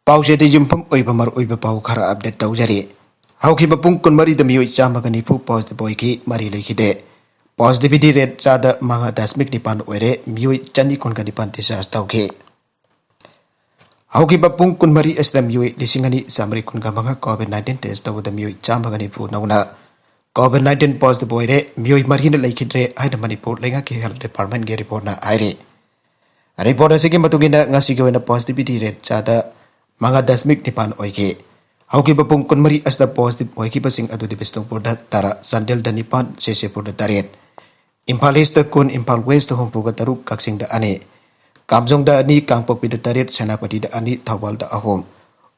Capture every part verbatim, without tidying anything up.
ꯄꯥꯎꯆꯦꯗ ꯌꯨꯝꯐꯝ ꯑꯣꯏꯕ ꯃꯔꯨꯑꯣꯏꯕ ꯄꯥꯎ ꯈꯔ ꯑꯞꯗꯦꯠ ꯇꯧꯖꯔꯤ꯫ ꯍꯧꯈꯤꯕ ꯄꯨꯡ ꯀꯨꯟꯃꯔꯤꯗ ꯃꯤꯑꯣꯏ ꯆꯥꯝꯃꯒ ꯅꯤꯐꯨ ꯄꯣꯖꯤꯇꯤꯚ ꯑꯣꯏꯈꯤ, ꯃꯔꯤ ꯂꯩꯈꯤꯗꯦ꯫ ꯄꯣꯖꯤꯇꯤꯚꯤꯇꯤ ꯔꯦꯠ ꯆꯥꯗ ꯃꯉꯥ ꯗꯁꯃꯤꯛ ꯅꯤꯄꯥꯟ ꯑꯣꯏꯔꯦ, ꯃꯤꯑꯣꯏ ꯆꯅꯤ ꯀꯨꯟꯒ ꯅꯤꯄꯥꯟ ꯗꯤꯁꯆꯥꯔꯖ ꯇꯧꯈꯤ꯫ ꯍꯧꯈꯤꯕ ꯄꯨꯡ ꯀꯨꯟꯃꯔꯤ ꯑꯁꯤꯗ ꯃꯤꯑꯣꯏ ꯂꯤꯁꯤꯡ ꯑꯅꯤ ꯆꯥꯃꯔꯤ ꯀꯨꯟꯒ ꯃꯉꯥ ꯀꯣꯚꯤꯗ ꯅꯥꯏꯟꯇꯤꯟ ꯇꯦꯁ ꯇꯧꯕꯗ ꯃꯤꯑꯣꯏ ꯆꯥꯝꯃꯒ ꯅꯤꯐꯨ ꯅꯧꯅ ꯀꯣꯚꯤꯗ ꯅꯥꯏꯟꯇꯤꯟ ꯄꯣꯖꯤꯇꯤꯚ ꯑꯣꯏꯔꯦ, ꯃꯤꯑꯣꯏ ꯃꯔꯤꯅ ꯂꯩꯈꯤꯗ꯭ꯔꯦ ꯍꯥꯏꯅ ꯃꯅꯤꯄꯨꯔ ꯂꯩꯉꯥꯛꯀꯤ ꯍꯦꯜꯊ ꯗꯤꯄꯥꯔꯠꯃꯦꯟꯒꯤ ꯔꯤꯄꯣꯔꯠꯅ ꯍꯥꯏꯔꯤ꯫ ꯔꯤꯄꯣꯔꯠ ꯑꯁꯤꯒꯤ ꯃꯇꯨꯡ ꯏꯟꯅ ꯉꯁꯤꯒꯤ ꯑꯣꯏꯅ ꯄꯣꯖꯤꯇꯤꯚꯤꯇꯤ ꯔꯦꯠ ꯆꯥꯗ ꯃꯉꯥ ꯗꯁꯃꯤꯛ ꯅꯤꯄꯥꯟ ꯑꯣꯏꯈꯤ꯫ ꯍꯧꯈꯤꯕ ꯄꯨꯡ ꯀꯨꯟꯃꯔꯤ ꯑꯁꯤꯗ ꯄꯣꯖꯤꯇꯤꯚ ꯑꯣꯏꯈꯤꯕꯁꯤꯡ ꯑꯗꯨꯗꯤ ꯕꯤꯁꯅꯨꯄꯨꯔꯗ ꯇꯔꯥ, ꯆꯥꯟꯗꯦꯜꯗ ꯅꯤꯄꯥꯟ, ꯁꯤꯁꯤꯄꯨꯔꯗ ꯇꯔꯦꯠ, ꯏꯝꯐꯥꯜ ꯏꯁꯇ ꯀꯨꯟ, ꯏꯝꯐꯥꯜ ꯋꯦꯁꯇ ꯍꯨꯝꯐꯨꯒ ꯇꯔꯨꯛ, ꯀꯛꯆꯤꯡꯗ ꯑꯅꯤ, ꯀꯥꯝꯖꯣꯡꯗ ꯑꯅꯤ, ꯀꯥꯡꯄꯣꯛꯄꯤꯗ ꯇꯔꯦꯠ, ꯁꯦꯅꯥꯄꯇꯤꯗ ꯑꯅꯤ, ꯊꯧꯕꯥꯜꯗ ꯑꯍꯨꯝ,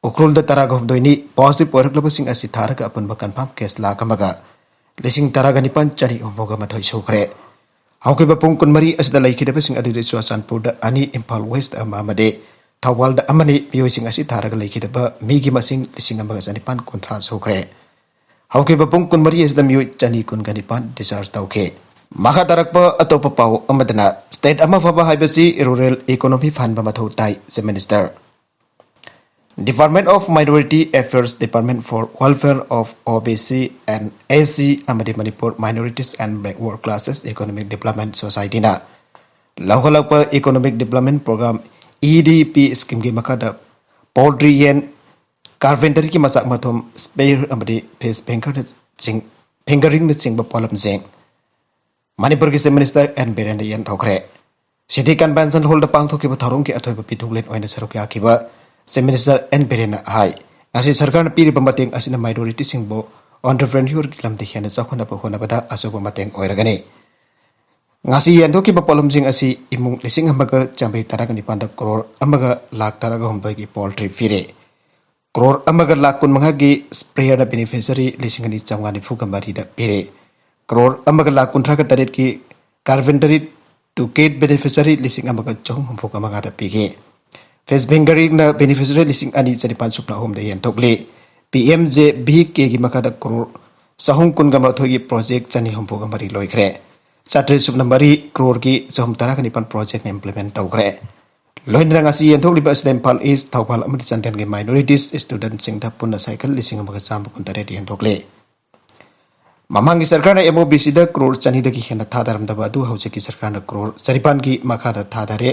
ꯎꯈ꯭ꯔꯨꯜꯗ ꯇꯔꯥꯒ ꯍꯨꯝꯗꯣꯏꯅꯤ꯫ ꯄꯣꯖꯤꯇꯤꯚ ꯑꯣꯏꯔꯛꯂꯕꯁꯤꯡ ꯑꯁꯤ ꯊꯥꯔꯒ ꯑꯄꯨꯟꯕ ꯀꯟꯐꯥꯔꯝ ꯀꯦꯁ ꯂꯥꯈ ꯑꯃꯒ ꯂꯤꯁꯤꯡ ꯇꯔꯥꯒ ꯅꯤꯄꯥꯟ ꯆꯅꯤ ꯍꯨꯝꯐꯨꯒ ꯃꯥꯊꯣꯏ ꯁꯨꯈ꯭ꯔꯦ꯫ ꯍꯧꯈꯤꯕ ꯄꯨꯡ ꯀꯨꯟꯃꯔꯤ ꯑꯁꯤꯗ ꯂꯩꯈꯤꯗꯕꯁꯤꯡ ꯑꯗꯨꯗꯤ ꯆꯨꯔꯆꯥꯟꯄꯨꯔꯗ ꯑꯅꯤ, ꯏꯝꯐꯥꯜ ꯋꯦꯁꯇ ꯑꯃ ꯑꯃꯗꯤ ꯊꯧꯕꯥꯜꯗ ꯑꯃꯅꯤ꯫ ꯃꯤꯑꯣꯏꯁꯤꯡ ꯑꯁꯤ ꯊꯥꯔꯒ ꯂꯩꯈꯤꯗꯕ ꯃꯤꯒꯤ ꯃꯁꯤꯡ ꯂꯤꯁꯤꯡ ꯑꯃꯒ ꯆꯅꯤꯄꯥꯟ ꯀꯨꯟꯊ꯭ꯔꯥ ꯁꯨꯈ꯭ꯔꯦ꯫ ꯍꯧꯈꯤꯕ ꯄꯨꯡ ꯀꯨꯟꯃꯔꯤ ꯑꯁꯤꯗ ꯃꯤꯑꯣꯏ ꯆꯅꯤ ꯀꯨꯟꯒ ꯅꯤꯄꯥꯟ ꯗꯤꯁꯆꯥꯔꯖ ꯇꯧꯈꯤ꯫ ꯃꯈꯥ ꯇꯥꯔꯛꯄ ꯑꯇꯣꯞꯄ ꯄꯥꯎ ꯑꯃꯗꯅ, ꯁ꯭ꯇꯦꯠ ꯑꯃ ꯐꯕ ꯍꯥꯏꯕꯁꯤ ꯔꯨꯔꯦꯜ ꯏꯀꯣꯅꯣꯃꯤ ꯐꯍꯟꯕ ꯃꯊꯧ ꯇꯥꯏ, chief minister. Department of Minority Affairs, Department for Welfare of O B C and S C ꯑꯃꯗꯤ Manipur Minorities and Backward Classes Economic Development Societyꯅ ꯂꯧꯈꯠꯂꯛꯄ Economic Development Program, E D P, ꯁ꯭ꯀꯤꯝꯒꯤ ꯃꯈꯥꯗ poultry ꯌꯦꯟ, ꯀꯥꯔꯄꯦꯟꯇꯔꯤꯒꯤ ꯃꯆꯥꯛ ꯃꯊꯨꯝ, spare ꯑꯃꯗꯤ fees ꯐꯤꯡꯒꯔꯅꯆꯤꯡ-, ꯐꯤꯡꯒꯔꯤꯡꯅꯆꯤꯡꯕ ꯄꯣꯠꯂꯝꯁꯤꯡ ꯃꯅꯤꯄꯨꯔꯒꯤ chief minister N ꯕꯤꯔꯦꯟꯅ ꯌꯦꯟꯊꯣꯛꯈ꯭ꯔꯦ꯫ ꯁꯤꯇꯤ ꯀꯟꯚꯦꯟꯁꯟ ꯍꯣꯜꯗ ꯄꯥꯡꯊꯣꯛꯈꯤꯕ ꯊꯧꯔꯝꯒꯤ ꯑꯊꯣꯏꯕ ꯄꯤꯊꯣꯛꯂꯦꯟ ꯑꯣꯏꯅ ꯁꯔꯨꯛ ꯌꯥꯈꯤꯕ ꯆꯤꯐ ꯃꯤꯅꯤꯁꯇꯔ ꯑꯦꯟ ꯕꯤꯔꯦꯟꯅ ꯍꯥꯏ, ꯉꯁꯤ ꯁꯔꯀꯥꯔꯅ ꯄꯤꯔꯤꯕ ꯃꯇꯦꯡ ꯑꯁꯤꯅ ꯃꯥꯏꯅꯣꯔꯤꯇꯤꯁꯤꯡꯕꯨ ꯑꯣꯟꯇꯔꯄ꯭ꯔꯦꯅ꯭ꯌꯨꯔꯒꯤ ꯂꯝꯗ ꯍꯦꯟꯅ ꯆꯥꯎꯈꯠꯅꯕ ꯍꯣꯠꯅꯕꯗ ꯑꯆꯧꯕ ꯃꯇꯦꯡ ꯑꯣꯏꯔꯒꯅꯤ꯫ ꯉꯁꯤ ꯌꯦꯟꯊꯣꯛꯈꯤꯕ ꯄꯣꯠꯂꯝꯁꯤꯡ ꯑꯁꯤ ꯏꯃꯨꯡ ꯂꯤꯁꯤꯡ ꯑꯃꯒ ꯆꯥꯃꯔꯤ ꯇꯔꯥꯒ ꯅꯤꯄꯥꯟꯗ ꯀ꯭ꯔꯣꯔ ꯑꯃꯒ ꯂꯥꯈ ꯇꯔꯥꯒ ꯍꯨꯝꯗꯣꯏꯒꯤ ꯄꯣꯜꯇ꯭ꯔꯤ ꯄꯤꯔꯦ꯫ ꯀ꯭ꯔꯣꯔ ꯑꯃꯒ ꯂꯥꯈ ꯀꯨꯟꯃꯉꯥꯒꯤ ꯁ꯭ꯄ꯭ꯔꯦꯌꯔꯅ ꯕꯦꯅꯤꯐꯤꯁꯔꯤ ꯂꯤꯁꯤꯡ ꯑꯅꯤ ꯆꯥꯝꯃꯉꯥ ꯅꯤꯐꯨꯒ ꯃꯔꯤꯗ ꯄꯤꯔꯦ꯫ ꯀ꯭ꯔꯣꯔ ꯑꯃꯒ ꯂꯥꯈ ꯀꯨꯟꯊ꯭ꯔꯥꯒ ꯇꯔꯦꯠꯀꯤ ꯀꯥꯔꯄꯦꯟꯇꯔꯤ ꯇꯨꯀꯦꯠ ꯕꯦꯅꯤꯐꯤꯁꯔꯤ ꯂꯤꯁꯤꯡ ꯑꯃꯒ ꯆꯍꯨꯝ ꯍꯨꯝꯐꯨꯒ ꯃꯉꯥꯗ ꯄꯤꯈꯤ꯫ ꯐꯤꯁ ꯐꯤꯡꯒꯔꯤꯡꯅ ꯕꯦꯅꯤꯐꯤꯁꯔꯤ ꯂꯤꯁꯤꯡ ꯑꯅꯤ ꯆꯅꯤꯄꯥꯟ ꯁꯨꯞꯅ ꯑꯍꯨꯝꯗ ꯌꯦꯟꯊꯣꯛꯂꯤ꯫ ꯄꯤ ꯑꯦꯝ ꯖꯦ ꯚꯤ ꯀꯦꯒꯤ ꯃꯈꯥꯗ ꯀ꯭ꯔꯣꯔ ꯆꯍꯨꯝ ꯀꯨꯟꯒ ꯃꯥꯊꯣꯏꯒꯤ ꯄ꯭ꯔꯣꯖꯦꯛ ꯆꯅꯤ ꯍꯨꯝꯐꯨꯒ ꯃꯔꯤ ꯂꯣꯏꯈ꯭ꯔꯦ꯫ ꯆꯥꯇ꯭ꯔꯦꯠ ꯁꯨꯞꯅ ꯃꯔꯤ ꯀ꯭ꯔꯣꯔꯒꯤ ꯆꯍꯨꯝ ꯇꯔꯥꯒ ꯅꯤꯄꯥꯟ ꯄ꯭ꯔꯣꯖꯦꯛꯅ ꯏꯝꯄ꯭ꯂꯤꯃꯦꯟ ꯇꯧꯈ꯭ꯔꯦ꯫ ꯂꯣꯏꯅꯅ ꯉꯁꯤ ꯌꯦꯟꯊꯣꯛꯂꯤꯕ ꯑꯁꯤꯗ ꯏꯝꯐꯥꯜ ꯏꯁ, ꯊꯧꯕꯥꯜ ꯑꯃꯗꯤ ꯆꯥꯟꯗꯦꯜꯒꯤ minorities studentꯁꯤꯡꯗ ꯄꯨꯟꯅ ꯁꯥꯏꯀꯜ ꯂꯤꯁꯤꯡ ꯑꯃꯒ ꯆꯥꯝꯃ ꯀꯨꯟꯇꯔꯦꯠ ꯌꯦꯟꯊꯣꯛꯂꯦ꯫ ꯃꯃꯥꯡꯒꯤ ꯁꯔꯀꯥꯔꯅ MOBCꯗ ꯀ꯭ꯔꯣꯔ ꯆꯅꯤꯗꯒꯤ ꯍꯦꯟꯅ ꯊꯥꯗꯔꯝꯗꯕ ꯑꯗꯨ ꯍꯧꯖꯤꯛꯀꯤ ꯁꯔꯀꯥꯔꯅ ꯀ꯭ꯔꯣꯔ ꯆꯅꯤꯄꯥꯟꯒꯤ ꯃꯈꯥꯗ ꯊꯥꯗꯔꯦ꯫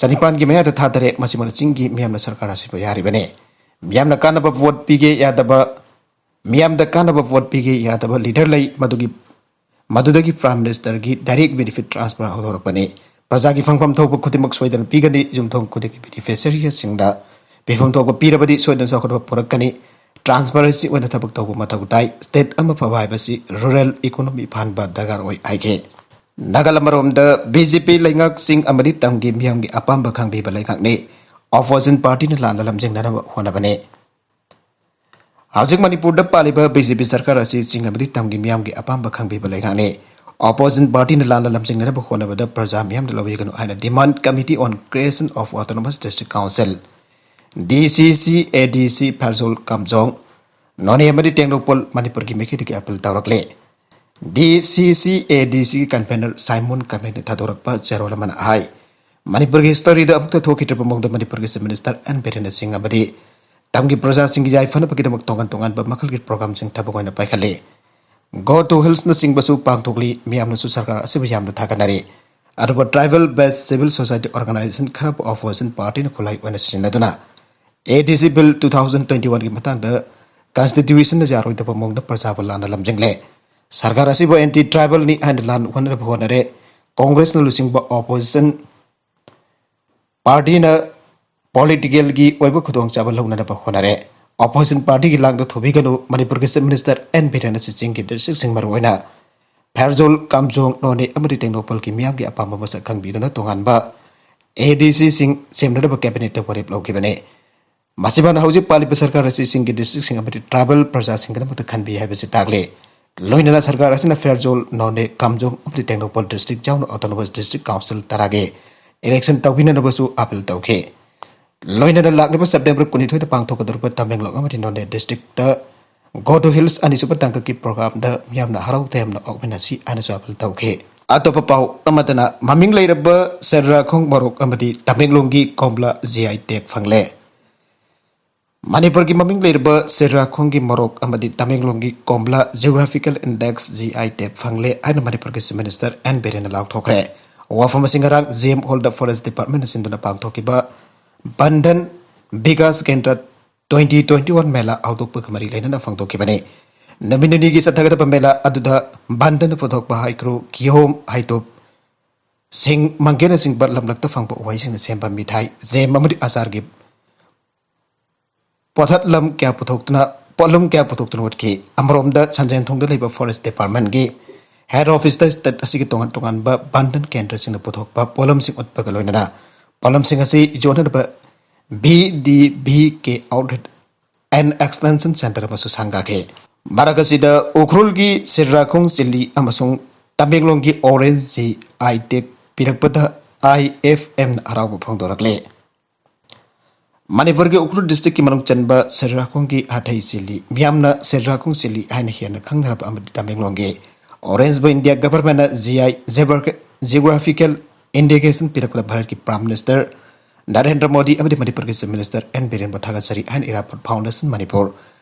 ꯆꯅꯤꯄꯥꯟꯒꯤ ꯃꯌꯥꯗ ꯊꯥꯗꯔꯦ꯫ ꯃꯁꯤꯃꯛꯅ ꯆꯤꯡꯒꯤ ꯃꯤꯌꯥꯝꯅ ꯁꯔꯀꯥꯔ ꯑꯁꯤꯕꯨ ꯌꯥꯔꯤꯕꯅꯤ꯫ ꯃꯤꯌꯥꯝꯅ ꯀꯥꯟꯅꯕ ꯚꯣꯠ ꯄꯤꯒꯦ ꯌꯥꯗꯕ, ꯃꯤꯌꯥꯝꯗ ꯀꯥꯟꯅꯕ ꯚꯣꯠ ꯄꯤꯒꯦ ꯌꯥꯗꯕ leader ꯂꯩ, ꯃꯗꯨꯒꯤ, ꯃꯗꯨꯗꯒꯤ Prime Ministerꯒꯤ direct benefit transfer ꯍꯧꯗꯣꯔꯛꯄꯅꯤ꯫ ꯄ꯭ꯔꯖꯥꯒꯤ ꯐꯪꯐꯝ ꯊꯣꯛꯄ ꯈꯨꯗꯤꯡꯃꯛ ꯁꯣꯏꯗꯅ ꯄꯤꯒꯅꯤ꯫ ꯌꯨꯝꯊꯣꯡ ꯈꯨꯗꯤꯡꯒꯤ beneficiaryꯁꯤꯡꯗ ꯄꯤꯐꯝ ꯊꯣꯛꯄ ꯄꯤꯔꯕꯗꯤ ꯁꯣꯏꯗꯅ ꯆꯥꯎꯈꯠꯄ ꯄꯨꯔꯛꯀꯅꯤ꯫ Transparency ꯑꯣꯏꯅ ꯊꯕꯛ ꯇꯧꯕ ꯃꯊꯧ ꯇꯥꯏ꯫ State ꯑꯃ ꯐꯕ ꯍꯥꯏꯕꯁꯤ rural economy ꯐꯍꯟꯕ ꯗꯔꯀꯥꯔ ꯑꯣꯏ ꯍꯥꯏꯈꯤ꯫ ꯅꯥꯒꯜ ꯑꯃꯔꯣꯝꯗ BJP ꯂꯩꯉꯥꯛꯁꯤꯡ ꯑꯃꯗꯤ ꯇꯝꯒꯤ ꯃꯤꯌꯥꯝꯒꯤ ꯑꯄꯥꯝꯕ ꯈꯪꯕꯤꯕ ꯂꯩꯉꯥꯛꯅꯤ꯫ Opposition partyꯅ ꯂꯥꯟꯅ ꯂꯝꯖꯤꯡꯅꯅꯕ ꯍꯣꯠꯅꯕꯅꯤ꯫ ꯍꯧꯖꯤꯛ ꯃꯅꯤꯄꯨꯔꯗ ꯄꯥꯜꯂꯤꯕ BJP ꯁꯔꯀꯥꯔ ꯑꯁꯤ ꯆꯤꯡ ꯑꯃꯗꯤ ꯇꯝꯒꯤ ꯃꯤꯌꯥꯝꯒꯤ ꯑꯄꯥꯝꯕ ꯈꯪꯕꯤꯕ ꯂꯩꯉꯥꯛꯅꯤ꯫ Opposition partyꯅ ꯂꯥꯟꯅ ꯂꯝꯖꯤꯡꯅꯅꯕ ꯍꯣꯠꯅꯕꯗ ꯄ꯭ꯔꯖꯥ ꯃꯤꯌꯥꯝꯅ ꯂꯧꯕꯤꯒꯅꯨ ꯍꯥꯏꯅ Demand Committee on Creation of Autonomous District Council, DCCADC, Pherzawl ꯀꯥꯝꯖꯣꯡ, ꯅꯣꯅꯦ ꯑꯃꯗꯤ ꯇꯦꯡꯅꯧꯄꯜ ꯃꯅꯤꯄꯨꯔꯒꯤ ꯃꯥꯏꯀꯩꯗꯒꯤ appeal ꯇꯧꯔꯛꯂꯦ꯫ DCCADCꯒꯤ convener Simon Kameiꯅ ꯊꯥꯗꯣꯔꯛꯄ ꯆꯦꯔꯣꯜ ꯑꯃꯅ ꯍꯥꯏ, ꯃꯅꯤꯄꯨꯔꯒꯤ historyꯗ ꯑꯃꯨꯛꯇ ꯊꯣꯛꯈꯤꯗ꯭ꯔꯕ ꯃꯑꯣꯡꯗ ꯃꯅꯤꯄꯨꯔꯒꯤ Chief Minister N ꯕꯤꯔꯦꯟꯗ꯭ꯔ ꯁꯤꯡ ꯑꯃꯗꯤ ꯇꯝꯒꯤ ꯄ꯭ꯔꯖꯥꯁꯤꯡꯒꯤ ꯌꯥꯏꯐꯅꯕꯒꯤꯗꯃꯛ ꯇꯣꯉꯥꯟ ꯇꯣꯉꯥꯟꯕ ꯃꯈꯜꯒꯤ programꯁꯤꯡ ꯊꯕꯛ ꯑꯣꯏꯅ ꯄꯥꯏꯈꯠꯂꯤ꯫ Go to Hillsꯅꯆꯤꯡꯕꯁꯨ ꯄꯥꯡꯊꯣꯛꯂꯤ꯫ ꯃꯤꯌꯥꯝꯅꯁꯨ ꯁꯔꯀꯥꯔ ꯑꯁꯤꯕꯨ ꯌꯥꯝꯅ ꯊꯥꯒꯠꯅꯔꯤ꯫ ꯑꯗꯨꯕꯨ tribal based civil society organization ꯈꯔꯕꯨ opposition partyꯅ ꯈꯨꯠꯂꯥꯏ ꯑꯣꯏꯅ ꯁꯤꯖꯤꯟꯅꯗꯨꯅ ADC Bill two thousand twenty oneꯒꯤ ꯃꯇꯥꯡꯗ constitutionꯅ ꯌꯥꯔꯣꯏꯗꯕ ꯃꯑꯣꯡꯗ ꯄ꯭ꯔꯖꯥꯕꯨ ꯂꯥꯟꯅ ꯂꯝꯖꯤꯡꯂꯦ꯫ ꯁꯔꯀꯥꯔ ꯑꯁꯤꯕꯨ anti tribalꯅꯤ ꯍꯥꯏꯅ ꯂꯥꯟ ꯍꯣꯠꯅꯅꯕ ꯍꯣꯠꯅꯔꯦ꯫ Congressꯅ ꯂꯨꯆꯤꯡꯕ opposition partyꯅ politicalꯒꯤ ꯑꯣꯏꯕ ꯈꯨꯗꯣꯡꯆꯥꯕ ꯂꯧꯅꯅꯕ ꯍꯣꯠꯅꯔꯦ꯫ Opposition partyꯒꯤ ꯂꯥꯡꯗ ꯊꯨꯕꯤꯒꯅꯨ꯫ ꯃꯅꯤꯄꯨꯔꯒꯤ Chief Minister N ꯕꯤꯔꯦꯟꯗ꯭ꯔ ꯁꯤꯡꯒꯤ districtꯁꯤꯡ ꯃꯔꯨꯑꯣꯏꯅ ꯐꯦꯔꯖꯣꯜ, ꯀꯥꯝꯖꯣꯡ, ꯅꯣꯅꯦ ꯑꯃꯗꯤ ꯇꯦꯡꯅꯧꯄꯜꯒꯤ ꯃꯤꯌꯥꯝꯒꯤ ꯑꯄꯥꯝꯕ ꯃꯁꯛ ꯈꯪꯕꯤꯗꯨꯅ ꯇꯣꯉꯥꯟꯕ ADCꯁꯤꯡ ꯁꯦꯝꯅꯅꯕ cabinetꯇ ꯋꯥꯔꯦꯞ ꯂꯧꯈꯤꯕꯅꯤ꯫ ꯃꯁꯤꯐꯥꯎꯅ ꯍꯧꯖꯤꯛ ꯄꯥꯜꯂꯤꯕ ꯁꯔꯀꯥꯔ ꯑꯁꯤ ꯆꯤꯡꯒꯤ districtꯁꯤꯡ ꯑꯃꯗꯤ tribal ꯄ꯭ꯔꯖꯥꯁꯤꯡꯒꯤꯗꯃꯛꯇ ꯈꯟꯕꯤ ꯍꯥꯏꯕꯁꯤ ꯇꯥꯛꯂꯤ꯫ ꯂꯣꯏꯅꯅ ꯁꯔꯀꯥꯔ ꯑꯁꯤꯅ ꯐꯦꯔꯖꯣꯜ, ꯅꯣꯅꯦ, ꯀꯥꯝꯖꯣꯡ ꯑꯃꯗꯤ ꯇꯦꯡꯅꯧꯄꯜ district ꯌꯥꯎꯅ Autonomous District Council ꯇꯔꯥꯒꯤ election ꯇꯧꯕꯤꯅꯅꯕꯁꯨ appeal ꯇꯧꯈꯤ꯫ ꯂꯣꯏꯅꯅ ꯂꯥꯛꯂꯤꯕ September ꯀꯨꯟꯅꯤꯊꯣꯏꯗ ꯄꯥꯡꯊꯣꯛꯀꯗꯧꯔꯤꯕ ꯇꯃꯦꯡꯂꯣꯡ ꯑꯃꯗꯤ ꯅꯣꯅꯦ districtꯇ Go to Hills ꯑꯅꯤꯁꯨꯕ ꯇꯥꯡꯀꯛꯀꯤ programꯗ ꯃꯤꯌꯥꯝꯅ ꯍꯔꯥꯎ ꯇꯌꯥꯝꯅ ꯑꯣꯛꯃꯤꯟꯅꯁꯤ ꯍꯥꯏꯅꯁꯨ appeal ꯇꯧꯈꯤ꯫ ꯑꯇꯣꯞꯄ ꯄꯥꯎ ꯑꯃꯗꯅ, ꯃꯃꯤꯡ ꯂꯩꯔꯕ ꯁꯦꯔꯥꯈꯣꯡ ꯃꯣꯔꯣꯛ ꯑꯃꯗꯤ ꯇꯃꯦꯡꯂꯣꯡꯒꯤ ꯀꯣꯝꯂꯥ G I tag ꯐꯪꯂꯦ꯫ ꯃꯅꯤꯄꯨꯔꯒꯤ ꯃꯃꯤꯡ ꯂꯩꯔꯕ ꯁꯦꯔꯥꯈꯣꯡꯒꯤ ꯃꯣꯔꯣꯛ ꯑꯃꯗꯤ ꯇꯃꯦꯡꯂꯣꯡꯒꯤ ꯀꯣꯝꯂꯥ Geographical Index G I tag ꯐꯪꯂꯦ ꯍꯥꯏꯅ ꯃꯅꯤꯄꯨꯔꯒꯤ Chief Minister N ꯕꯤꯔꯦꯟꯅ ꯂꯥꯎꯊꯣꯛꯈ꯭ꯔꯦ꯫ ꯋꯥꯐꯝ ꯑꯁꯤ ꯉꯔꯥꯡ G M Hall ꯗ Forest Department ꯅ ꯁꯤꯟꯗꯨꯅ ꯄꯥꯡꯊꯣꯛꯈꯤꯕ ꯕꯟꯙꯟ ꯕꯤꯀꯥꯁ ꯀꯦꯟꯗ꯭ꯔ twenty twenty-one ꯃꯦꯂꯥ ꯍꯧꯗꯣꯛꯄꯒ ꯃꯔꯤ ꯂꯩꯅꯅ ꯐꯣꯡꯗꯣꯛꯈꯤꯕꯅꯤ꯫ ꯅꯨꯃꯤꯠ ꯅꯤꯅꯤꯒꯤ ꯆꯠꯊꯒꯗꯕ ꯃꯦꯂꯥ ꯑꯗꯨꯗ ꯕꯟꯙꯟꯅ ꯄꯨꯊꯣꯛꯄ ꯍꯩꯀ꯭ꯔꯨ, ꯀꯤꯍꯣꯝ, ꯍꯩꯇꯣꯞ, ꯁꯤꯡ, ꯃꯪꯒꯦꯅꯆꯤꯡꯕ ꯂꯝꯂꯛꯇ ꯐꯪꯕ ꯎꯍꯩꯁꯤꯡꯅ ꯁꯦꯝꯕ ꯃꯤꯊꯥꯏ, ꯖꯦꯝ ꯑꯃꯗꯤ ꯑꯆꯥꯔꯒꯤ ꯄꯣꯠꯊꯠꯂꯝ ꯀꯌꯥ ꯄꯨꯊꯣꯛꯇꯨꯅ, ꯄꯣꯠꯂꯝ ꯀꯌꯥ ꯄꯨꯊꯣꯛꯇꯨꯅ ꯎꯠꯈꯤ꯫ ꯑꯃꯔꯣꯝꯗ, ꯁꯟꯖꯦꯟꯊꯣꯡꯗ ꯂꯩꯕ Forest Department ꯀꯤ head office ꯇ state ꯑꯁꯤꯒꯤ ꯇꯣꯉꯥꯟ ꯇꯣꯉꯥꯟꯕ ꯕꯟꯙꯟ ꯀꯦꯟꯗ꯭ꯔꯁꯤꯡꯅ ꯄꯨꯊꯣꯛꯄ ꯄꯣꯠꯂꯝꯁꯤꯡ ꯎꯠꯄꯒ ꯂꯣꯏꯅꯅ ꯄꯣꯠꯂꯝꯁꯤꯡ ꯑꯁꯤ ꯌꯣꯟꯅꯅꯕ V D V K Outlet and Extension Center ꯑꯃꯁꯨ ꯁꯪꯒꯥꯈꯤ꯫ ꯃꯔꯛ ꯑꯁꯤꯗ ꯎꯈ꯭ꯔꯨꯜꯒꯤ ꯁꯤꯔꯥꯈꯣꯡ ꯆꯤꯂꯤ ꯑꯃꯁꯨꯡ ꯇꯃꯦꯡꯂꯣꯡꯒꯤ orange G I tag ꯄꯤꯔꯛꯄꯗ I F M ꯅ ꯍꯔꯥꯎꯕ ꯐꯣꯡꯗꯣꯔꯛꯂꯦ꯫ ꯃꯅꯤꯄꯨꯔꯒꯤ ꯎꯈ꯭ꯔꯨꯜ district ꯀꯤ ꯃꯅꯨꯡ ꯆꯟꯕ ꯁꯤꯔꯥꯈꯣꯡꯒꯤ ꯍꯥꯊꯩ ꯆꯤꯂꯤ, ꯃꯤꯌꯥꯝꯅ ꯁꯤꯔꯥꯈꯣꯡ ꯆꯤꯂꯤ ꯍꯥꯏꯅ ꯍꯦꯟꯅ ꯈꯪꯅꯔꯕ ꯑꯃꯗꯤ ꯇꯃꯦꯡꯂꯣꯡꯒꯤ orange ꯕꯨ India government ꯅ G I, Geographical Indication ꯄꯤꯔꯛꯄꯗ ꯚꯥꯔꯠꯀꯤ Prime Minister ꯅꯔꯦꯟꯗ꯭ꯔ ꯃꯣꯗꯤ ꯑꯃꯗꯤ ꯃꯅꯤꯄꯨꯔꯒꯤ Chief Minister N ꯕꯤꯔꯦꯟꯕꯨ ꯊꯥꯒꯠꯆꯔꯤ ꯍꯥꯏꯅ Iraport Foundation Manipur,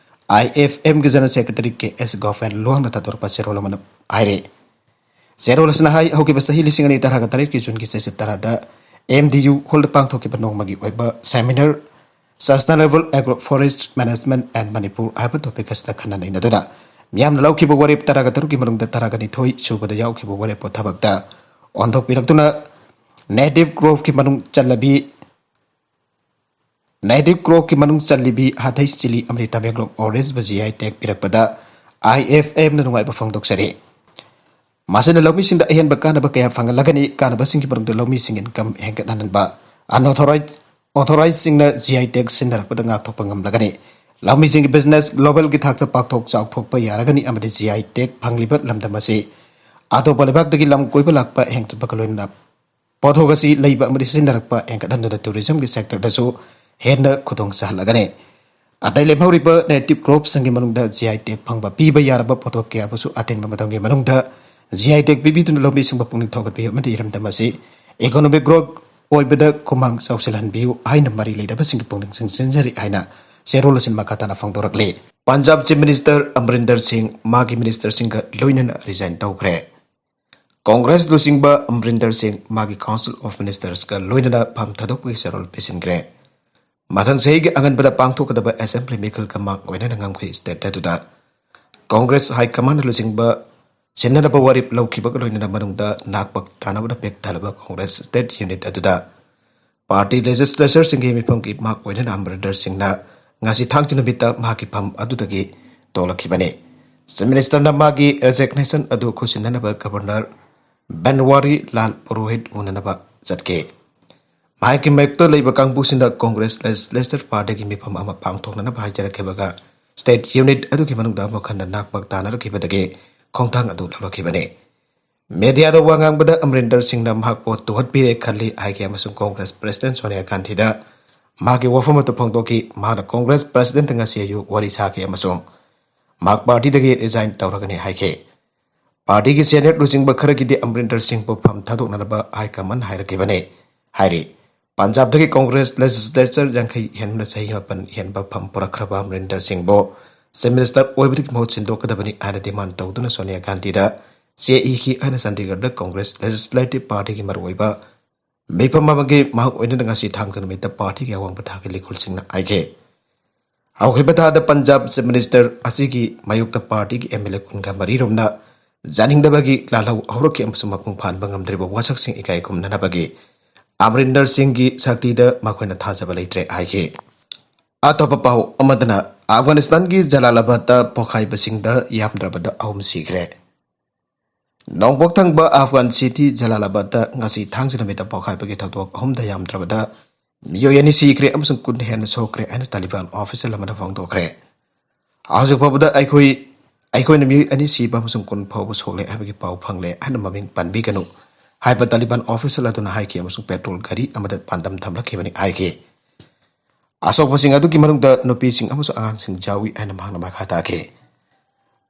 I F M ꯒꯤ General Secretary K S ꯒꯣꯐꯦꯟ ꯂꯨꯋꯥꯡꯅ ꯊꯥꯗꯣꯔꯛꯄ ꯆꯦꯔꯣꯜ ꯑꯃꯅ ꯍꯥꯏꯔꯤ꯫ ꯆꯦꯔꯣꯜ ꯑꯁꯤꯅ ꯍꯥꯏ, ꯍꯧꯈꯤꯕ ꯆꯍꯤ ꯂꯤꯁꯤꯡ ꯑꯅꯤ ꯇꯔꯥꯒ ꯇꯔꯦꯠꯀꯤ ꯖꯨꯟꯒꯤ ꯆꯩꯆꯠ ꯇꯔꯥꯗ M D U Hall ꯗ ꯄꯥꯡꯊꯣꯛꯈꯤꯕ ꯅꯣꯡꯃꯒꯤ ꯑꯣꯏꯕ seminar Sustainable Agroforest Management and Manipur ꯍꯥꯏꯕ topic ꯑꯁꯤꯗ ꯈꯟꯅ ꯅꯩꯅꯗꯨꯅ ꯃꯤꯌꯥꯝꯅ ꯂꯧꯈꯤꯕ ꯋꯥꯔꯦꯞ ꯇꯔꯥꯒ ꯇꯔꯨꯛꯀꯤ ꯃꯅꯨꯡꯗ ꯇꯔꯥꯒ ꯅꯤꯊꯣꯏ ꯁꯨꯕꯗ ꯌꯥꯎꯈꯤꯕ ꯋꯥꯔꯦꯞꯄꯨ ꯊꯕꯛꯇ ꯑꯣꯟꯊꯣꯛꯄꯤꯔꯛꯇꯨꯅ native crop ꯀꯤ ꯃꯅꯨꯡ ꯆꯜꯂꯕꯤ native crop ꯀꯤ ꯃꯅꯨꯡ ꯆꯜꯂꯤꯕꯤ ꯍꯥꯊꯩ ꯆꯤꯂꯤ ꯑꯃꯗꯤ ꯇꯃꯦꯡꯂꯣꯡ orange ꯕꯨ G I tag ꯄꯤꯔꯛꯄꯗ I F M ꯅ ꯅꯨꯡꯉꯥꯏꯕ ꯐꯣꯡꯗꯣꯛꯆꯔꯤ꯫ ꯃꯁꯤꯅ ꯂꯧꯃꯤꯁꯤꯡꯗ ꯑꯍꯦꯟꯕ ꯀꯥꯟꯅꯕ ꯀꯌꯥ ꯐꯪꯍꯜꯂꯒꯅꯤ꯫ ꯀꯥꯟꯅꯕꯁꯤꯡꯒꯤ ꯃꯅꯨꯡꯗ ꯂꯧꯃꯤꯁꯤꯡꯒꯤ income ꯍꯦꯟꯒꯠꯍꯟꯕ, unauthorized, authorized ꯁꯤꯡꯅ G I tag ꯁꯤꯖꯤꯟꯅꯔꯛꯄꯗ ꯉꯥꯛꯊꯣꯛꯄ ꯉꯝꯂꯒꯅꯤ꯫ ꯂꯧꯃꯤꯁꯤꯡꯒꯤ business global ꯒꯤ ꯊꯥꯛꯇ ꯄꯥꯛꯊꯣꯛ ꯆꯥꯎꯊꯣꯛꯄ ꯌꯥꯔꯒꯅꯤ ꯑꯃꯗꯤ G I tag ꯐꯪꯂꯤꯕ ꯂꯝꯗꯝ ꯑꯁꯤ ꯑꯇꯣꯞꯄ ꯂꯩꯕꯥꯛꯇꯒꯤ ꯂꯝ ꯀꯣꯏꯕ ꯂꯥꯛꯄ ꯍꯦꯟꯒꯠꯄꯒ ꯂꯣꯏꯅꯅ ꯄꯣꯠꯊꯣꯛ ꯑꯁꯤ ꯂꯩꯕ ꯑꯃꯗꯤ ꯁꯤꯖꯤꯟꯅꯔꯛꯄ ꯍꯦꯟꯒꯠꯍꯟꯗꯨꯅ tourism ꯒꯤ sector ꯗꯁꯨ ꯍꯦꯟꯅ ꯈꯨꯗꯣꯡ ꯆꯥꯍꯜꯂꯒꯅꯤ꯫ ꯑꯇꯩ ꯂꯦꯝꯍꯧꯔꯤꯕ native crop ꯁꯤꯡꯒꯤ ꯃꯅꯨꯡꯗ G I tag ꯐꯪꯕ ꯄꯤꯕ ꯌꯥꯔꯕ ꯄꯣꯠꯊꯣꯛ ꯀꯌꯥꯕꯨꯁꯨ ꯑꯇꯦꯟꯕ ꯃꯇꯝꯒꯤ ꯃꯅꯨꯡꯗ ꯖꯤ ꯑꯥꯏ ꯇꯦꯒ ꯄꯤꯕꯤꯗꯨꯅ ꯂꯧꯃꯤꯁꯤꯡꯕꯨ ꯄꯨꯛꯅꯤꯡ ꯊꯧꯒꯠꯄꯤꯌꯨ ꯑꯃꯗꯤ ꯏꯔꯝꯗꯝ ꯑꯁꯤ economic growth ꯑꯣꯏꯕꯗ ꯈꯨꯃꯥꯡ ꯆꯥꯎꯁꯤꯜꯍꯟꯕꯤꯌꯨ ꯍꯥꯏꯅ ꯃꯔꯤ ꯂꯩꯅꯕꯁꯤꯡꯒꯤ ꯄꯨꯛꯅꯤꯡ ꯆꯤꯡꯁꯤꯟꯖꯔꯤ ꯍꯥꯏꯅ ꯆꯦꯔꯣꯜ ꯑꯁꯤꯅ ꯃꯈꯥ ꯇꯥꯅ ꯐꯣꯡꯗꯣꯔꯛꯂꯤ꯫ ꯄꯟꯖꯥꯕ Chief Minister ꯑꯃꯔꯤꯟꯗꯔ ꯁꯤꯡ ꯃꯥꯒꯤ ministerꯁꯤꯡꯒ ꯂꯣꯏꯅꯅ resign ꯇꯧꯈ꯭ꯔꯦ꯫ ꯀꯣꯡꯒ꯭ꯔꯦꯁ ꯂꯨꯆꯤꯡꯕ ꯑꯃꯔꯤꯟꯗꯔ ꯁꯤꯡ ꯃꯥꯒꯤ Council of Ministersꯀ ꯂꯣꯏꯅꯅ ꯐꯝ ꯊꯥꯗꯣꯛꯄꯒꯤ ꯆꯦꯔꯣꯜ ꯄꯤꯁꯤꯟꯈ꯭ꯔꯦ꯫ ꯃꯊꯪ ꯆꯍꯤꯒꯤ ꯑꯉꯟꯕꯗ ꯄꯥꯡꯊꯣꯛꯀꯗꯕ assembly ꯃꯤꯈꯜꯒ ꯃꯥꯡ ꯑꯣꯏꯅꯅ ꯉꯝꯈꯩ state ꯑꯗꯨꯗ ꯀꯣꯡꯒ꯭ꯔꯦꯁ high commandꯅ ꯂꯨꯆꯤꯡꯕ ꯁꯤꯟꯅꯅꯕ ꯋꯥꯔꯦꯞ ꯂꯧꯈꯤꯕꯒ ꯂꯣꯏꯅꯅ ꯃꯅꯨꯡꯗ ꯅꯥꯛꯄ ꯇꯥꯅꯕꯅ ꯄꯤꯛ ꯊꯜꯂꯕ ꯀꯣꯡꯒ꯭ꯔꯦꯁ state unit ꯑꯗꯨꯗ party legislatureꯁꯤꯡꯒꯤ ꯃꯤꯐꯝꯒꯤ ꯃꯥꯡ ꯑꯣꯏꯅꯅ ꯑꯃꯔꯤꯟꯗꯔ ꯁꯤꯡꯅ ꯉꯁꯤ ꯊꯥꯡꯖ ꯅꯨꯃꯤꯠꯇ ꯃꯍꯥꯛꯀꯤ ꯐꯝ ꯑꯗꯨꯗꯒꯤ ꯇꯣꯛꯂꯛꯈꯤꯕꯅꯤ꯫ Chief Ministerꯅ ꯃꯥꯒꯤ resignation ꯑꯗꯨ ꯈꯨꯠꯁꯤꯟꯅꯅꯕ Governor ꯕꯟꯋꯥꯔꯤ ꯂꯥꯜ ꯄꯨꯔꯣꯍꯤꯠ ꯎꯅꯅꯕ ꯆꯠꯈꯤ꯫ ꯃꯍꯥꯛꯀꯤ ꯃꯥꯌꯣꯛꯇ ꯂꯩꯕ ꯀꯥꯡꯕꯨꯁꯤꯡꯅ ꯀꯣꯡꯒ꯭ꯔꯦꯁ legislature partyꯒꯤ ꯃꯤꯐꯝ ꯑꯃ ꯄꯥꯡꯊꯣꯛꯅꯅꯕ ꯍꯥꯏꯖꯔꯛꯈꯤꯕꯒ state unit ꯑꯗꯨꯒꯤ ꯃꯅꯨꯡꯗ ꯑꯃꯨꯛ ꯍꯟꯅ ꯅꯥꯛꯄ ꯇꯥꯅꯔꯛꯈꯤꯕꯗꯒꯤ ꯈꯣꯡꯊꯥꯡ ꯑꯗꯨ ꯂꯧꯔꯛꯈꯤꯕꯅꯤ꯫ Mediaꯗ ꯋꯥ ꯉꯥꯡꯕꯗ ꯑꯃꯔꯤꯟꯗꯔ ꯁꯤꯡꯅ ꯃꯍꯥꯛꯄꯨ ꯇꯨꯍꯠꯄꯤꯔꯦ ꯈꯜꯂꯤ ꯍꯥꯏꯈꯤ ꯑꯃꯁꯨꯡ ꯀꯣꯡꯒ꯭ꯔꯦꯁ President ꯁꯣꯅꯤꯌꯥ ꯒꯥꯟꯙꯤꯗ ꯃꯍꯥꯛꯀꯤ ꯋꯥꯐꯝ ꯑꯗꯨ ꯐꯣꯡꯗꯣꯛꯈꯤ꯫ ꯃꯍꯥꯛꯅ ꯀꯣꯡꯒ꯭ꯔꯦꯁ Presidentꯇ ꯉꯁꯤ ꯑꯌꯨꯛ ꯋꯥꯔꯤ ꯁꯥꯈꯤ ꯑꯃꯁꯨꯡ ꯃꯍꯥꯛ partyꯗꯒꯤ resign ꯇꯧꯔꯒꯅꯤ ꯍꯥꯏꯈꯤ꯫ Partyꯒꯤ senior ꯂꯨꯆꯤꯡꯕ ꯈꯔꯒꯤꯗꯤ ꯑꯃꯔꯤꯟꯗꯔ ꯁꯤꯡꯕꯨ ꯐꯝ ꯊꯥꯗꯣꯛꯅꯅꯕ high command ꯍꯥꯏꯔꯛꯈꯤꯕꯅꯤ ꯍꯥꯏꯔꯤ꯫ ꯄꯟꯖꯥꯕꯇꯒꯤ ꯀꯣꯡꯒ꯭ꯔꯦꯁ legislature ꯌꯥꯡꯈꯩ ꯍꯦꯟꯕꯅ ꯆꯍꯤ ꯃꯥꯄꯟ ꯍꯦꯟꯕ ꯐꯝ ꯄꯨꯔꯛꯈ꯭ꯔꯕ ꯑꯃꯔꯤꯟꯗꯔ ꯁꯤꯡꯕꯨ Chief Minister ꯑꯣꯏꯕꯗꯒꯤ ꯃꯍꯨꯠ ꯁꯤꯟꯗꯣꯛꯀꯗꯕꯅꯤ ꯍꯥꯏꯅ demand ꯇꯧꯗꯨꯅ ꯁꯣꯅꯤꯌꯥ ꯒꯥꯟꯙꯤꯗ ꯆꯦ ꯏꯈꯤ ꯍꯥꯏꯅ ꯆꯟꯗꯤꯒꯔꯗ ꯀꯣꯡꯒ꯭ꯔꯦꯁ Legislative Partyꯒꯤ ꯃꯔꯨꯑꯣꯏꯕ ꯃꯤꯐꯝ ꯑꯃꯒꯤ ꯃꯍꯥꯛ ꯑꯣꯏꯅꯅ ꯉꯁꯤ ꯊꯥꯡꯖ ꯅꯨꯃꯤꯠꯇ partyꯒꯤ ꯑꯋꯥꯡꯕ ꯊꯥꯛꯀꯤ ꯂꯤꯈꯨꯜꯁꯤꯡꯅ ꯍꯥꯏꯈꯤ꯫ ꯍꯧꯈꯤꯕ ꯊꯥꯗ ꯄꯟꯖꯥꯕ Chief Minister ꯑꯁꯤꯒꯤ ꯃꯥꯌꯣꯛꯇ partyꯒꯤ MLA ꯀꯨꯟꯒ ꯃꯔꯤ ꯔꯣꯝꯅ ꯌꯥꯅꯤꯡꯗꯕꯒꯤ ꯂꯥꯜꯍꯧ ꯍꯧꯔꯛꯈꯤ ꯑꯃꯁꯨꯡ ꯃꯄꯨꯡ ꯐꯥꯍꯟꯕ ꯉꯝꯗ꯭ꯔꯤꯕ ꯋꯥꯁꯛꯁꯤꯡ ꯏꯀꯥꯏ ꯈꯨꯝꯅꯅꯕꯒꯤ ꯑꯃꯔꯤꯟꯗꯔ ꯁꯤꯡꯒꯤ ꯁꯛꯇꯤꯗ ꯃꯈꯣꯏꯅ ꯊꯥꯖꯕ ꯂꯩꯇ꯭ꯔꯦ ꯍꯥꯏꯈꯤ꯫ ꯑꯇꯣꯞꯄ ꯄꯥꯎ ꯑꯃꯗꯅ ꯑꯐꯒꯥꯅꯤꯁꯇꯥꯟꯒꯤ ꯖꯂꯥꯂꯥꯕꯥꯗꯇ ꯄꯣꯈꯥꯏꯕꯁꯤꯡꯗ ꯌꯥꯝꯗ꯭ꯔꯕꯗ ꯑꯍꯨꯝ ꯁꯤꯈ꯭ꯔꯦ꯫ ꯅꯣꯡꯄꯣꯛ ꯊꯪꯕ ꯑꯐꯒꯥꯟ city ꯖꯂꯥꯂꯥꯕꯥꯗꯇ ꯉꯁꯤ ꯊꯥꯡꯖ ꯅꯨꯃꯤꯠꯇ ꯄꯣꯈꯥꯏꯕꯒꯤ ꯊꯧꯗꯣꯛ ꯑꯍꯨꯝꯗ ꯌꯥꯝꯗ꯭ꯔꯕꯗ ꯃꯤꯑꯣꯏ ꯑꯅꯤ ꯁꯤꯈ꯭ꯔꯦ ꯑꯃꯁꯨꯡ ꯀꯨꯟ ꯍꯦꯟꯅ ꯁꯣꯛꯈ꯭ꯔꯦ ꯍꯥꯏꯅ ꯇꯥꯂꯤꯕꯥꯟ official ꯑꯃꯅ ꯐꯣꯡꯗꯣꯛꯈ꯭ꯔꯦ꯫ ꯍꯧꯖꯤꯛ ꯐꯥꯎꯕꯗ ꯑꯩꯈꯣꯏ, ꯑꯩꯈꯣꯏꯅ ꯃꯤꯑꯣꯏ ꯑꯅꯤ ꯁꯤꯕ ꯑꯃꯁꯨꯡ ꯀꯨꯟ ꯐꯥꯎꯕ ꯁꯣꯛꯂꯦ ꯍꯥꯏꯕꯒꯤ ꯄꯥꯎ ꯐꯪꯂꯦ ꯍꯥꯏꯅ ꯃꯃꯤꯡ ꯄꯟꯕꯤꯒꯅꯨ ꯍꯥꯏꯕ ꯇꯥꯂꯤꯕꯥꯟ official ꯑꯗꯨꯅ ꯍꯥꯏꯈꯤ ꯑꯃꯁꯨꯡ petrol ꯒꯥꯔꯤ ꯑꯃꯗ ꯄꯥꯟꯗꯝ ꯊꯝꯂꯛꯈꯤꯕꯅꯤ ꯍꯥꯏꯈꯤ꯫ ꯑꯁꯣꯛꯄꯁꯤꯡ ꯑꯗꯨꯒꯤ ꯃꯅꯨꯡꯗ ꯅꯨꯄꯤꯁꯤꯡ ꯑꯃꯁꯨꯡ ꯑꯉꯥꯡꯁꯤꯡ ꯌꯥꯎꯏ ꯍꯥꯏꯅ ꯃꯍꯥꯛꯅ ꯃꯈꯥ ꯇꯥꯈꯤ꯫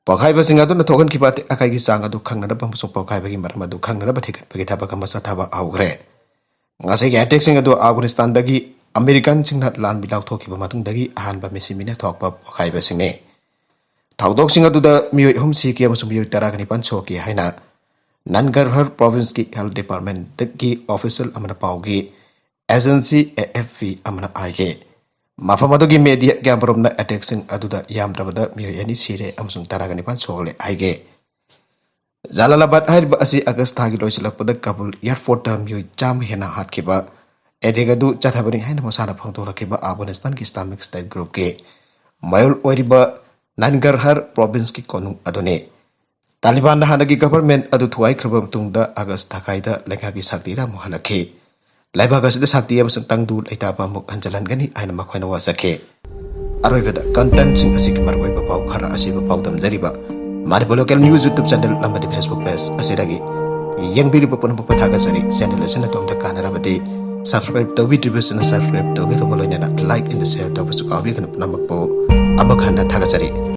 ꯄꯣꯛꯈꯥꯏꯕꯁꯤꯡ ꯑꯗꯨꯅ ꯊꯣꯛꯍꯟꯈꯤꯕ ꯑꯇꯦꯛ ꯑꯀꯥꯏꯒꯤ ꯆꯥꯡ ꯑꯗꯨ ꯈꯪꯅꯅꯕ ꯑꯃꯁꯨꯡ ꯄꯣꯛꯈꯥꯏꯕꯒꯤ ꯃꯔꯝ ꯑꯗꯨ ꯈꯪꯅꯅꯕ ꯊꯤꯒꯠꯄꯒꯤ ꯊꯕꯛ ꯑꯃ ꯆꯠꯊꯕ ꯍꯧꯈ꯭ꯔꯦ꯫ ꯉꯁꯤꯒꯤ ꯑꯦꯇꯦꯛꯁꯤꯡ ꯑꯗꯨ ꯑꯐꯒꯥꯅꯤꯁꯇꯥꯟꯗꯒꯤ ꯑꯃꯦꯔꯤꯀꯥꯟꯁꯤꯡꯅ ꯂꯥꯟꯃꯤ ꯂꯥꯎꯊꯣꯛꯈꯤꯕ ꯃꯇꯨꯡꯗꯒꯤ ꯑꯍꯥꯟꯕ ꯃꯤꯁꯤ ꯃꯤꯅ ꯊꯣꯛꯄ ꯄꯣꯛꯈꯥꯏꯕꯁꯤꯡꯅꯤ꯫ ꯊꯧꯗꯣꯛꯁꯤꯡ ꯑꯗꯨꯗ ꯃꯤꯑꯣꯏ ꯑꯍꯨꯝ ꯁꯤꯈꯤ ꯑꯃꯁꯨꯡ ꯃꯤꯑꯣꯏ ꯇꯔꯥꯒ ꯅꯤꯄꯥꯟ ꯁꯣꯛꯈꯤ ꯍꯥꯏꯅ ꯅꯟꯒꯔꯍꯔ ꯄ꯭ꯔꯣꯚꯤꯟꯁꯀꯤ ꯍꯦꯜꯊ ꯗꯤꯄꯥꯔꯠꯃꯦꯟꯠꯀꯤ ꯑꯣꯐꯤꯁꯤꯌꯦꯜ ꯑꯃꯅ ꯄꯥꯎꯒꯤ ꯑꯦꯖꯦꯟꯁꯤ ꯑꯦ ꯑꯦꯐ ꯄꯤ ꯑꯃꯅ ꯍꯥꯏꯈꯤ꯫ ꯃꯐꯝ ꯑꯗꯨꯒꯤ ꯃꯦꯗꯤꯌꯥ ꯀꯌꯥꯃꯔꯨꯝꯅ ꯑꯦꯇꯦꯛꯁꯤꯡ ꯑꯗꯨꯗ ꯌꯥꯝꯗ꯭ꯔꯕꯗ ꯃꯤꯑꯣꯏ ꯑꯅꯤ ꯁꯤꯔꯦ ꯑꯃꯁꯨꯡ ꯇꯔꯥꯒ ꯅꯤꯄꯥꯟ ꯁꯣꯛꯂꯦ ꯍꯥꯏꯈꯤ꯫ ꯖꯂꯥꯂꯥꯕꯥꯗ ꯍꯥꯏꯔꯤꯕ ꯑꯁꯤ ꯑꯥꯒꯁ ꯊꯥꯒꯤ ꯂꯣꯏꯁꯤꯜꯂꯛꯄꯗ ꯀꯥꯕꯨꯜ ꯑꯦꯌꯔꯄꯣꯔꯠꯇ ꯃꯤꯑꯣꯏ ꯆꯥꯝꯃ ꯍꯦꯟꯅ ꯍꯥꯠꯈꯤꯕ ꯑꯦꯇꯦꯛ ꯑꯗꯨ ꯆꯠꯊꯕꯅꯤ ꯍꯥꯏꯅ ꯃꯁꯥꯅ ꯐꯣꯡꯗꯣꯛꯂꯛꯈꯤꯕ ꯑꯐꯒꯥꯅꯤꯁꯇꯥꯟꯒꯤ ꯏꯁꯂꯥꯃꯤꯛ ꯁ꯭ꯇꯦꯠ ꯒ꯭ꯔꯨꯞꯀꯤ ꯃꯌꯣꯜ ꯑꯣꯏꯔꯤꯕ ꯅꯟꯒꯔꯍꯔ ꯄ꯭ꯔꯣꯚꯤꯟꯁꯀꯤ ꯀꯣꯅꯨꯡ ꯑꯗꯨꯅꯤ꯫ ꯇꯥꯂꯤꯕꯥꯟꯅ ꯍꯥꯟꯅꯒꯤ ꯒꯚꯔꯟꯃꯦꯟꯠ ꯑꯗꯨ ꯊꯨꯒꯥꯏꯈ꯭ꯔꯕ ꯃꯇꯨꯡꯗ ꯑꯥꯒꯁ ꯊꯥꯈꯥꯏꯗ ꯂꯩꯉꯥꯛꯀꯤ ꯁꯛꯇꯤꯗ ꯑꯃꯨꯛ ꯍꯜꯂꯛꯈꯤ꯫ ꯂꯩꯕꯥꯛ ꯑꯁꯤꯗ ꯁꯛꯇꯤ ꯑꯃꯁꯨꯡ ꯇꯪꯗꯨ ꯂꯩꯇꯥꯕ ꯑꯃꯨꯛ ꯍꯟꯖꯤꯜꯍꯟꯒꯅꯤ ꯍꯥꯏꯅ ꯃꯈꯣꯏꯅ ꯋꯥꯁꯛꯈꯤ꯫ ꯑꯔꯣꯏꯕꯗ ꯀꯟꯇꯦꯟꯠꯁꯤꯡ ꯑꯁꯤꯒꯤ ꯃꯔꯨꯑꯣꯏꯕ ꯄꯥꯎ ꯈꯔ ꯑꯁꯤꯕꯨ ꯄꯥꯎꯗꯝꯖꯔꯤꯕ Manipur local news YouTube channel ꯑꯃꯗꯤ ꯐꯦꯁꯕꯨꯛ ꯄꯦꯖ ꯑꯁꯤꯗꯒꯤ ꯌꯦꯡꯕꯤꯔꯤꯕ ꯄꯨꯝꯅꯃꯛꯄꯨ ꯊꯥꯒꯠꯆꯔꯤ꯫ ꯆꯦꯅꯦꯜ ꯑꯁꯤꯅ ꯑꯗꯣꯝꯗ ꯀꯥꯟꯅꯔꯕꯗꯤ ꯁꯕꯁꯀ꯭ꯔꯥꯏꯕ ꯇꯧꯕꯤꯗ꯭ꯔꯤꯕꯁꯤꯅ ꯁꯕꯁꯀ꯭ꯔꯥꯏꯕ ꯇꯧꯕꯤꯕꯒ ꯂꯣꯏꯅꯅ ꯂꯥꯏꯛ ꯑꯦꯟ ꯁꯦꯌꯔ ꯇꯧꯕꯁꯨ ꯀꯥꯎꯕꯤꯒꯅꯨ꯫ ꯄꯨꯝꯅꯃꯛꯄꯨ ꯑꯃꯨꯛ ꯍꯟꯅ ꯊꯥꯒꯠꯆꯔꯤ꯫